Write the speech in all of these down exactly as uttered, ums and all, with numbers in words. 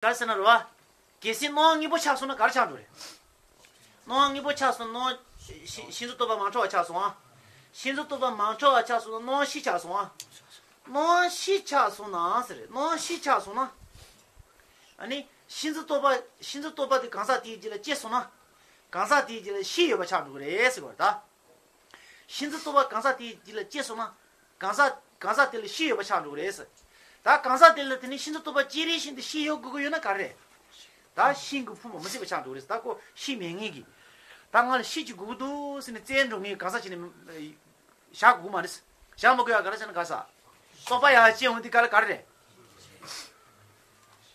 ག་རེ་ཟེར་ན་རེད་བ། གལ་སྲིད་སྣང་བ་དངོས་པོ་ཆགས་སོང་ན་ག་རེ་ཆགས་འགྲོ་རེད། སྣང་བ་དངོས་པོ་ཆགས་སོང་ན་སྣང་བ་ཤིན་ཤིན་ཏུ་རྟོག་པ་མ་འཕྲོ་བ་ཆགས་སོང་ཨ། ཤིན་ཏུ་རྟོག་པ་མ་འཕྲོ་བ་ཆགས་སོང་ན་སྣང་བ་ཤེས་ཆགས་སོང་ཨ། སྣང་བ་ཤེས་ཆགས་སོང་ན་ཟེར་རེད། སྣང་བ་ཤེས་ཆགས་སོང་ན། ཨ་ནི་ཤིན་ཏུ་རྟོག་པ་ཤིན་ཏུ་རྟོག་པ་དེ་གང་ཟག་དེའི་རྒྱུད་ལ་སྐྱེས་སོང་ན། གང་ཟག་དེའི་རྒྱུད་ལ་ཤེས་ཡོད་པ་ཆགས་འགྲོ་གི་རེད་ཟེར་བ་རེད་ད། ཤིན་ཏུ་རྟོག་པ་གང་ཟག་དེའི་རྒྱུད་ལ་སྐྱེས་སོང་ན། གང་ཟག་གང་ཟག་དེ་ལ་ཤེས་ཡོད་པ་ཆགས་འགྲོ་གི་རེད་ཟེར། ད་གང་ཟག་དེ་ལ་དེ་ནི་ཤིན་ཏུ་རྟོག་པ་སྐྱེ་རིང་བཞིན་དུ་ཤེས་ཡོད་དགོས་ཀྱི་ཡོད་ན་ག་རེ་རེད། ད་ཤིང་གི་ཕུང་པོ་མི་སྲིད་པ་ཆགས་འགྲོ་གི་རེད་ཟེར། ད་ཁོ་ཤེས་མེད་ངེས་ཀྱི། ད་ང་ལ་ཤེས་ཀྱི་དགོས་ཀྱི་འདུག་ཟེར་ནས་བཙལ་འགྲོ་ངེས་གང་ཟག་ཅིག་ནི་བཞག་དགོས་ཀྱི་མ་རེད། བཞག་མི་དགོས་ཡ་ག་རེ་བྱས་ན་ག་ས། རྟོག་པ་ཡར་སྐྱེ་འོང་དུས་ག་ལ་ག་རེ་རེད།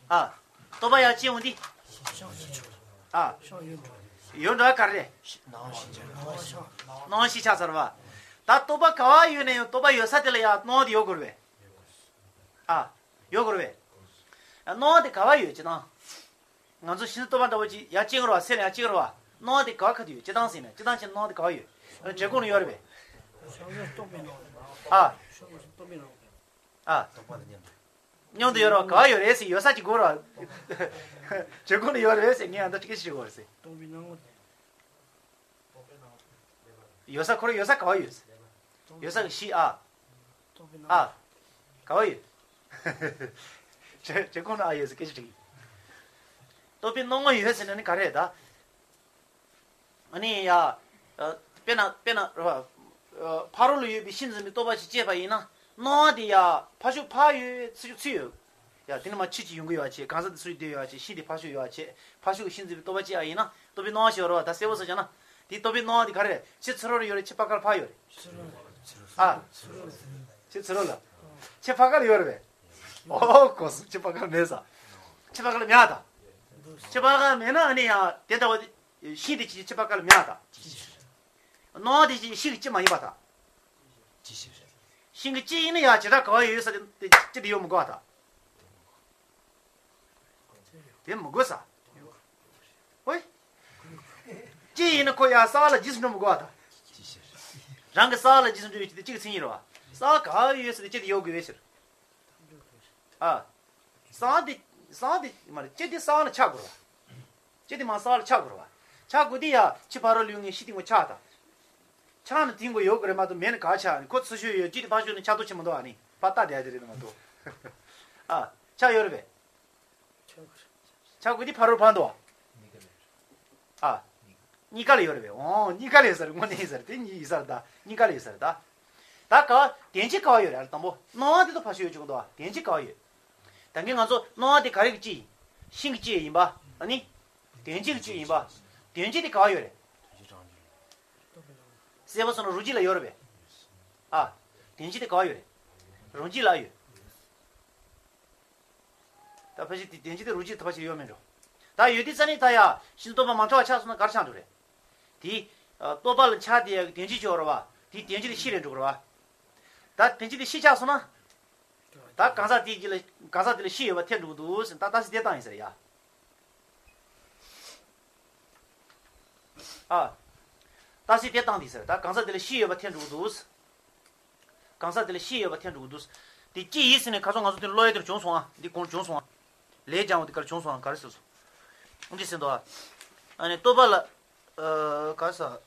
ཨ། རྟོག་པ་ཡར་སྐྱེ་འོང་དུས། ཨ། ཡོད་འགྲོ་ག་རེ་རེད། སྣང་བ་ཤེས་ཆགས་ཚར་བ། ད་རྟོག་པ་ག་བ་ཡོད་ན་ཡང་རྟོག་པ་ཡོད་ས་དེ་ལ་ཡང་སྣང་བ་དེ་ཡོད་དགོས་རེད་པས། ཨ། ཡོད་དགོས་རེད་པས། སྣང་བ་དེ་ག་བ་ཡོད་ཅེ་ན། ང་ཚོ་ཤིན་ཏུ་རྟོག་པ་འདྲ་བོ་ཅིག་ཡར་སྐྱེ་གི་རེད་བ། སེམས་ལ་ཡར་སྐྱེ་གི་རེད་བ། སྣང་བ་དེ་ག་བ་ཁ་ཐུག་ཡོད། སྤྱིར་བཏང་ཟེར་ན་སྤྱིར་བཏང་ཅན་སྣང་བ་དེ་ག་བ་ཡོད། འབྲས་བུ་ནི་ཡོད་རེད་པས། ཨ། ཨ། རྟོག་པ་དང་མཉམ་དུ། མཉམ་དུ་ཡོད་རེད་བ། ག་བ་ཡོད་རེད་ཟེར། ཡོད་ས་ཅིག་དགོས་རེད་བ། འབྲས་བུ་ནི་ཡོད་རེད་ཟེར། ངས་ཨ་འདྲ་ཅིག་ཞིག་དགོས་རེད་ཟེར། སྟོང་པའི་སྣང་བ་དེ། ཡོད་ས་ཁོ་རང་ཡོད་ས་ག་བ་ཡོད། ཡོད་ས་གི་ཤི་ཨ། ཨ། ག་བ་ཡོད། བྱེད་བྱེད་ཁོང་ན་ཨ་ཡོད་ཟེར་སྐད་ཆ་དྲིས། རྟོག་པའི་སྣང་ངོ་ཡོད་ཟེར་ན་ནི་ག་རེ་ད། ཨ་ནི་ཡ། དཔེར་ན་དཔེར་ན་རེད་བ། ཕ་རོལ་ལ་ཡོད་པའི་ཤིང་འཛིན་པའི་རྟོག་པ་ཞིག་སྐྱེས་པ་ཡིན་ན། སྣང་བ་དེ་ཡ་ཕར་ཕྱོགས་ཕར་ཡོད་ཚུར་ཕྱོགས་ཚུར་ཡོད། ཡ་དེ་ནི་མ་ཆུ་ཅིག་ཡོང་གི་ཡོད་པ་བྱས། གང་ཟག་དེ་ཚུར་བསྡད་ཡོད་པ་བྱས། ཤིང་དེ་ཕར་ཕྱོགས་ཡོད་པ་བྱས། ཕར་ཕྱོགས་ཀྱི་ཤིང་འཛིན་པའི་རྟོག་པ་སྐྱེས་པ་ཡིན་ན་རྟོག་པའི་སྣང་བ་ཞིག་ཡོད་རེད་བ། ད་གསལ་པོ་བཟོ་བྱས་ན། དེ་རྟོག་པའི་སྣང་བ་དེ་ག་རེ་རེད། ཆུ་ཚུར་རོལ་ཡོད་རེད། ཆུ་ཕར་ཁ་ལ་ཕར་ཡོད་རེད། ཨ། ཆུ་ཚུར་རོལ་ལ། ཆུ་ཕར་ཁ་ལ་ཡོད་རེད་པས། ཨོ་གོ་སོང་། ཆུ་ཕར་ཁ་ལ་མེད་ས། ཆུ་ཕར་ཁ་ལ་མེད་ཨ་ད། ཆུ་ཕར་ཁ་མེད་ན་ཨ་ནི་ཡང་དེ་ལྟ་བུ་དེ་ཤིང་དེ་ཅི་ཆུ་ཕར་ཁ་ལ་མེད་ཨ་ད། སྣང་བ་དེ་ཅི་ཤིང་གི་སྤྱི་མ་ཡིན་པ་ད། ཤིང་གི་སྤྱི་ཡིན་ན་ཡང་བྱེ་བྲག་ག་བ་ཡོད་ས་དེ་དེ་སྤྱི་དེ་ཡོད་མི་དགོས་ཨ་ད། དེ་མི་དགོས་ས། ཨོའི། སྤྱི་ཡིན་ན་ཁོ་ཡང་ས་ལ་རྗེས་སུ་འགྲོ་མི་དགོས་ཨ་ད། རང་གི་ས་ལ་རྗེས་སུ་འགྲོ་ཡོད་ཀྱི་དེ་གཅིག་གི་མཚན་ཉིད་རེད་བ། ས་ག་བ་ཡོད་ས་དེ་སྤྱི་དེ་ཡོད་དགོས་པའི་ཕྱིར། ཨ། གསང་སྟེ་གསང་སྟེ་མ་རེད། སྤྱི་དེ་གསང་ལ་ཆགས་དགོས་རེད་བ། སྤྱི་དེ་མ་གསང་ལ་ཆགས་དགོས་རེད་བ། ཆགས་དགོས་དེ་ཡ་ཕྱི་ཕ་རོལ་ལུས་ངན་ཤི་སྟེང་གོ་ཆགས་དང་། ཆགས་ན་སྟེང་གོ་ཡོད་དགོས་རེད་མ་གཏོགས་མེད་ན་ག་ཆགས་ནི་ཁོ་ཚུར་ཤོད་ཡོད། སྤྱི་དེ་ཕར་ཤོད་ནི་ཆགས་རྡོ་ཆེ་མི་འདུག་ཨ་ནི་ཕར་ལྟ་བསྡད་དེ་རེད་མ་གཏོགས། ཨ། ཆགས་ཡོད་རེད་པས། ཆགས་དགོས་དེ་ཕ་རོལ་ཕར་འདུག་བ། ཨ། གཉིས་ཀ་ལ་ཡོད་རེད་པས། འོང་། གཉིས་ཀ་ལ་ཡོད་ས་རེད། དངོས་གནས་ཡིན་ས་རེད། དེ་གཉིས་ཡིན་ས་རེད་ད། གཉིས་ཀ་ལ་ཡོད་ས་རེད་ད། ད་ག་བ་དོན་སྤྱི་ག་བ་ཡོད་རེད། ཨ་ལ་དང་པོ་སྣང་བ་དེ་དང་ཕར་ཕྱོགས་ཡོད་ཅུག་འདུག་བ། དོན་སྤྱི་ག་བ་ཡོད། ད་གིན་ང་ཚོ་སྣང་བ་དེ་ག་རེ་གི་སྤྱི་ཡིན། ཤིང་གི་སྤྱི་ཡིན་པ། ཨ་ནི། དོན་སྤྱི་གི་སྤྱི་ཡིན་པ། དོན་སྤྱི་དེ་ག་བ་ཡོད་རེད། གསལ་པོ་སོང་ན་རོ་གཅིག་ལ་ཡོད་རེད་པས། ཨ། དོན་སྤྱི་དེ་ག་བ་ཡོད་རེད། རོ་གཅིག་ལ་ཡོད། ད་ཕ་ཤི་དེ་དོན་སྤྱི་དེ་རོ་གཅིག་ད་ཕ་ཤི་ཡོད་མེད་འགྲོ། ད་ཡོད་དུས་ཙ་ནི་ད་ཡ་ཤིན་ཏུ་རྟོག་པ་མ་འཕྲོ་བ་ཆགས་སོང་ན་ག་རེ་ཆགས་འགྲོ་རེད། དེ། རྟོག་པ་ལ་ཆགས་དེ་ཡ་གི་དོན་སྤྱི་ཅིག་ཡོད་རེད་བ། དེ་དོན་སྤྱི་དེ་ཤི་རེད་འགྲོ་གི་རེད་བ། ད་དོན་སྤྱི་དེ་ཤི་ཆགས་སོང་ན། ད་གང་ཟག་དེའི་རྒྱུད་ལ་གང་ཟག་དེ་ལ་ཤི་ཡོད་པ་ཐལ་འགྲོ་གི་འདུག་ཟེར། ད་ལྟ་སི་དེ་བཏང་ཡིན་ཟེར་ཡ། ཨ། ལྟ་སི་དེ་བཏང་དེ་ཟེར། ད་གང་ཟག་དེ་ལ་ཤི་ཡོད་པ་ཐལ་འགྲོ་གི་འདུག་ཟེར། གང་ཟག་དེ་ལ་ཤི་ཡོད་པ་ཐལ་འགྲོ་གི་འདུག་ཟེར། དེ་ཅི་ཡིན་ཟེར་ནས་ཁ་སང་ང་ཚོ་དེ་ཀློག་ཡས་དེར་བྱུང་སོང་ཨ། འདི་གོང་བྱུང་སོང་ཨ། ལས་སྦྱང་བ་དེ་གར་བྱུང་སོང་ཨ། ག་རེ་ཟེར་སོང་། འདི་ཟེར་འདུག་ཨ། ཨ་ནི་རྟོག་པ་ལ། ཨ། ག་རེ་ཟེར།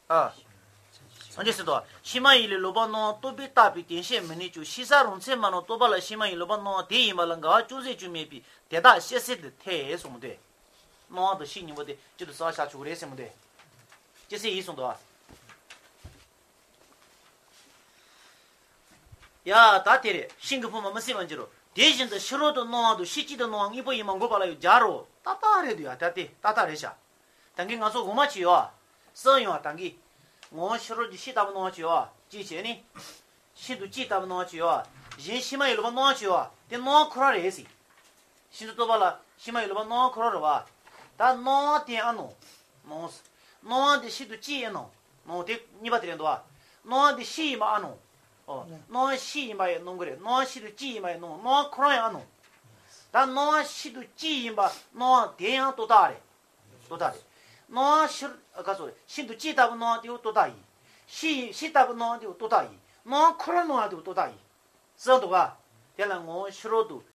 ཨ། སངས་རྒྱས་ཟེར་དོ། ཕྱི་མ་ཡི་ལས་ལོག་པར་སྣང་བ་རྟོག་པས་བཏགས་པའི་དོན་བཤད་མི་ནུས་ཀྱང་། ཕྱི་གསལ་རང་མཚན་མ་ནང་རྟོག་པ་ལ་ཕྱི་མ་ཡི་ལོག་པར་སྣང་བ་དེ་ཡིན་པ་ལ་འགལ་བ་ཅུང་ཟད་ཀྱང་མེད་པས་དེ་དག་སྐྱེ་སྲིད་དུ་ཐལ་གསུངས་མི་འདུག་སྣང་བ་དང་ཕྱིའི་གཉིས་པོ་དེ་གཅིག་ཏུ་རྩ་བ་བཞག་ཆོག་གི་རེད་ཟེར་མི་འདུག་སྐྱེ་སྲིད་ཡིན་གསུངས་འདུག་ཨ། ཡ་ད་དེ་རེད། ཤིང་གི་ཕུང་པོ་མི་སྲིད་པར་འགྱུར་རོ། དེ་བཞིན་དུ་ཕྱི་རོལ་དུ་སྣང་བ་དང་ཕྱི་དཀྱིལ་དུ་སྣང་བ་དངོས་པོ་ཡིན་པར་འགོག་པ་ལ་ཡང་སྦྱར་རོ། ཏག་ཏག་རེད་འདུག་ཡ། ད་དེ་ཏག་ཏག་རེད་ཤག་ད་གིན་ང་ཚོ་འོ་མ་ཅིག་ཡོད་ཨ། སྲིད་ཡོང་ཨ། ད་གིན་ངོ་བོ་ཕྱི་རོལ་གྱི་ཤིང་ལྟ་བུ་སྣང་བ་ཅིག་ཡོད་ཨ། ཅིག་བྱས་ནི། ཤིང་དང་ལྕེ་ལྟ་བུ་སྣང་བ་ཅིག་ཡོད་ཨ། གཞན་ཕྱི་མ་ཡི་ལོག་པ་སྣང་བ་ཅིག་ཡོད་ཨ། དེ་སྣང་བ་ཁོ་རང་རེད་ཟེར། ཤིན་ཏུ་རྟོག་པ་ལ་ཕྱི་མ་ཡི་ལོག་པ་སྣང་བ་ཁོ་རང་རེད་བ། ད་སྣང་བ་དེ་ཨ་ནོ། སྣང་། སྣང་བ་དེ་ཤིན་ཏུ་ལྕེ་ཨ་ནོ། སྣང་བ་དེ་གཉིས་པ་དེ་རེད་འདུག་བ། སྣང་བ་དེ་ཤིང་ཡིན་པ་ཨ་ནོ། ཨོ། སྣང་བ་ཤིང་ཡིན་པ་ཡང་སྣང་གི་རེད། སྣང་བ་ཤིན་ཏུ་ལྕེ་ཡིན་པ་ཡང་སྣང་། སྣང་བ་ཁོ་རང་ཡང་ཨ་ནོ། ད་སྣང་བ་ཤིན་ཏུ་ལྕེ་ཡིན་པ་སྣང་བ་དེ་ཡང་རྟོག་བཏགས་རེད། རྟོག་བཏགས་རེད། སྣང་བ་ཤིན། ག་སོ་རེད། ཤིན་ཏུ་ལྕེ་ལྟ་བུ་སྣང་བ་དེ་ཡང་རྟོག་བཏགས་ཡིན། ཤིང་ཡིན། ཤིང་ལྟ་བུ་སྣང་བ་དེ་ཡང་རྟོག་བཏགས་ཡིན། སྣང་བ་ཁོ་རང་སྣང་བ་དེ་ཡང་རྟོག་བཏགས་ཡིན། གསལ་འདུག་ག་དེ་ལ་ངོ་བོ་ཕྱི་རོལ་དུ་